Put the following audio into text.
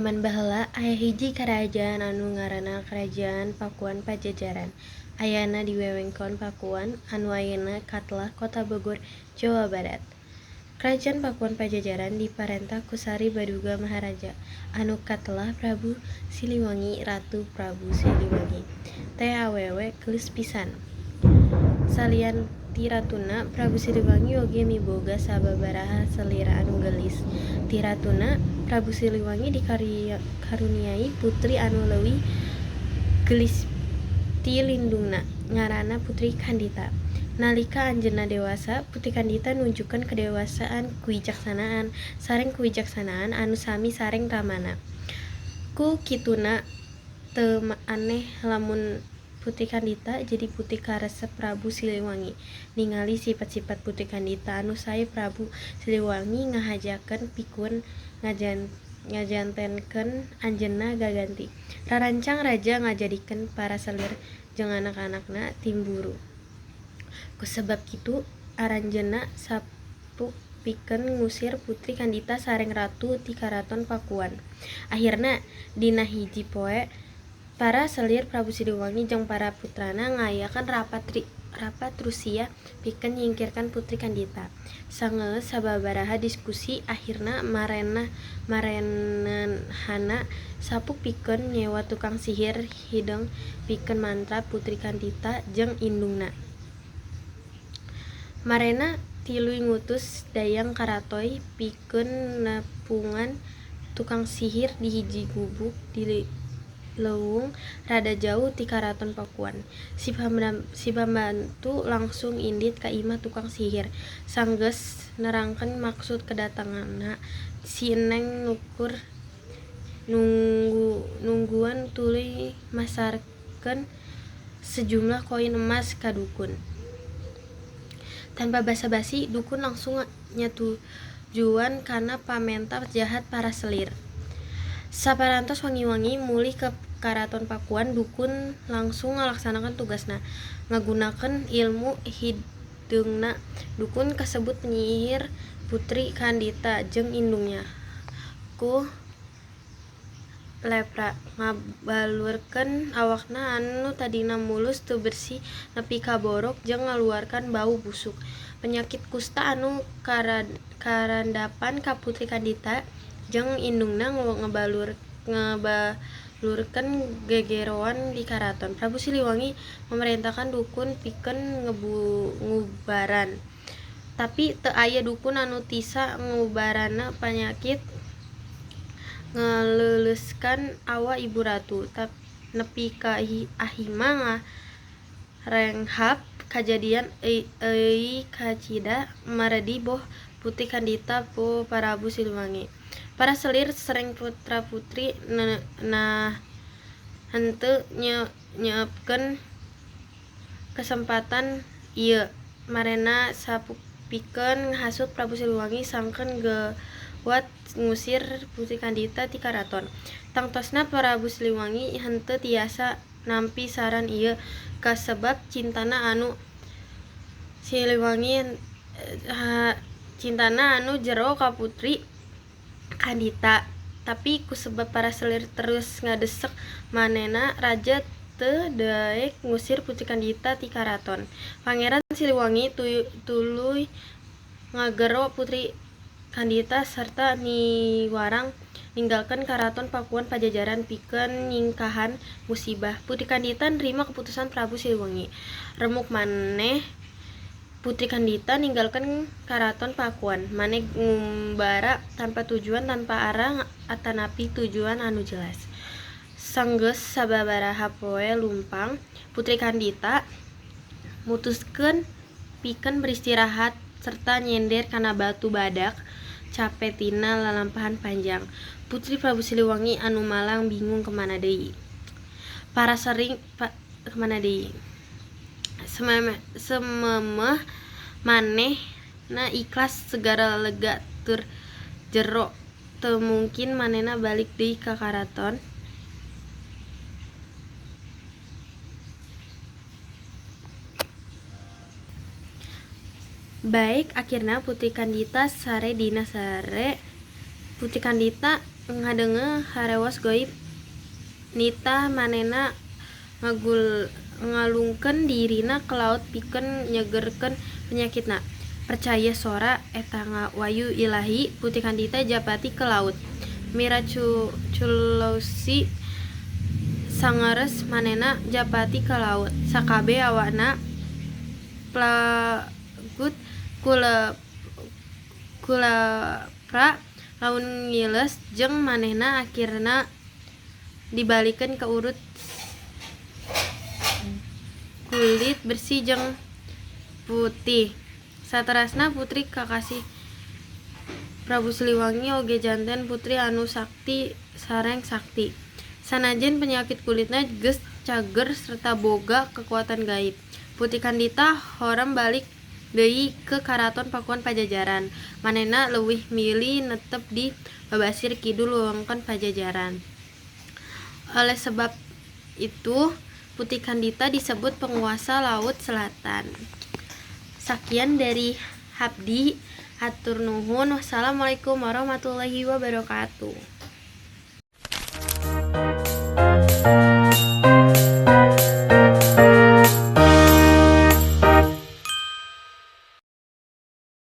Jaman baheula aya hiji karajaan anu ngaranna Karajaan Pakuan Pajajaran. Ayana di wewengkon Pakuan anu ayeuna katelah Kota Bogor, Jawa Barat. Kerajaan Pakuan Pajajaran diparentah ku Sri Baduga Maharaja anu katelah Prabu Siliwangi. Ratu Prabu Siliwangi teh awewe geulis pisan. Salian ti ratuna, Prabu Siliwangi oge miboga sababaraha salira anu geulis. Ti ratuna, Prabu Siliwangi dikaruniai putri anu leuwih geulis ti indungna, ngaranna Putri Kandita. Nalika anjeunna dewasa, Putri Kandita nunjukkeun kedewasaan, kewijaksanaan, sareng kewijaksanaan anu sami sareng ramana. Ku kituna teu aneh lamun Putri Kandita jadi putri karesep Prabu Siliwangi. Ningali sifat-sifat Putri Kandita anu sae, Prabu Siliwangi ngahajakeun pikeun ngajantenkeun anjeunna gaganti. Rarancang raja ngajadikeun para selir jeung anak-anakna timburu. Kusabab kitu aranjeunna sapuk pikeun ngusir Putri Kandita sareng ratu ti Karaton Pakuan. Ahirna dina hiji poe para selir Prabu Siliwangi jeung para putrana ngayakeun rapat rusia pikeun nyingkirkeun Putri Kandita. Sanggeus sababaraha diskusi ahirna marenehana sapuk pikeun nyewa tukang sihir hideung pikeun mantra Putri Kandita jeung indungna. Marenehna tiluy ngutus dayang karatoy pikeun nepungan tukang sihir di hiji gubuk di leuweung rada jauh ti Karaton Pakuan. Si pambantu langsung indit ka imah tukang sihir. Sanggeus nerangkeun maksud kedatanganna, si neng nu keur nungguan tuluy masarkeun sejumlah koin emas ka dukun. Tanpa basa-basi, dukun langsung nyatujuan kana pamenta jahat para selir. Saparantos wangi-wangi mulih ka Karaton Pakuan, dukun langsung ngalaksanakeun tugasna. Ngagunakeun ilmu hideungna, dukun kasebut nyihir Putri Kandita jeung indungna ku lepra, ngabalurkeun awakna anu tadina mulus teu bersih nepi ka borok jeung ngaluarkeun bau busuk. Penyakit kusta anu karandapan ka Putri Kandita jeung indungna ngabalurkeun gegeroan di karaton. Prabu Siliwangi mamarentahkeun dukun pikeun ngubaran. Tapi teu aya dukun anu tisa ngubaran panyakit ngaleuleuskan awak ibu ratu. Nepi ka ahima ngarenghap kajadian euy kacida maredi boh Putri Kandita boh Prabu Siliwangi. Para selir sareng putra-putri nah henteu nyeepkeun kesempatan ieu. Marenehna sapuk pikeun ngahasut Prabu Siliwangi sangkan gawat ngusir Putri Kandita ti karaton. Tangtosna Prabu Siliwangi henteu tiasa nampi saran ieu kasebab cintana anu Siliwangi cintana anu jero ka Putri Kandita. Tapi kusebab para selir terus ngadesek manehna, raja teu daek ngusir Putri Kandita ti karaton. Pangeran Siliwangi tuluy ngagero Putri Kandita sarta niwarang ninggalkeun Karaton Pakuan Pajajaran pikeun nyingkahan musibah. Putri Kandita nerima keputusan Prabu Siliwangi. Remuk maneh Putri Kandita ninggalkeun Karaton Pakuan. Maneh ngumbara tanpa tujuan, tanpa arah atanapi tujuan anu jelas. Sanggeus sababaraha poe lumpang, Putri Kandita mutuskeun pikeun beristirahat serta nyender kana batu badak cape tina lalampahan panjang. Putri Prabu Siliwangi anu malang bingung kemana deui. Para sering kemana deui. Sememeh manehna ikhlas segara lega tur jero teu mungkin manehna balik deui ka karaton. Baik akhirna Putri Kandita sare dina sare. Putri Kandita Ngadenge harewos gaib nitah manehna ngalungkeun dirina ka laut pikeun nyegerkeun panyakitna. Percaya sora eta wahyu Ilahi, Putih Kandita japati ka laut. Miraculously, sangeures manehna japati ka laut, sakabeh awakna plagued ku lepra laut ngiles jeung manehna akhirna dibalikeun ka urut kulit bersih jeung putih. Saterasna putri kakasih Prabu Siliwangi oge janten putri anu sakti sareng sakti. Sanajan penyakit kulitna geus cager serta boga kekuatan gaib. Putih Kandita hoream balik deui ka Karaton Pakuan Pajajaran. Manehna leuwih milih netep di babasir kidul wewengkon Pajajaran. Oleh sebab itu, Putih Kandita disebut penguasa Laut Selatan. Sakian dari abdi, hatur nuhun. Wassalamualaikum warahmatullahi wabarakatuh.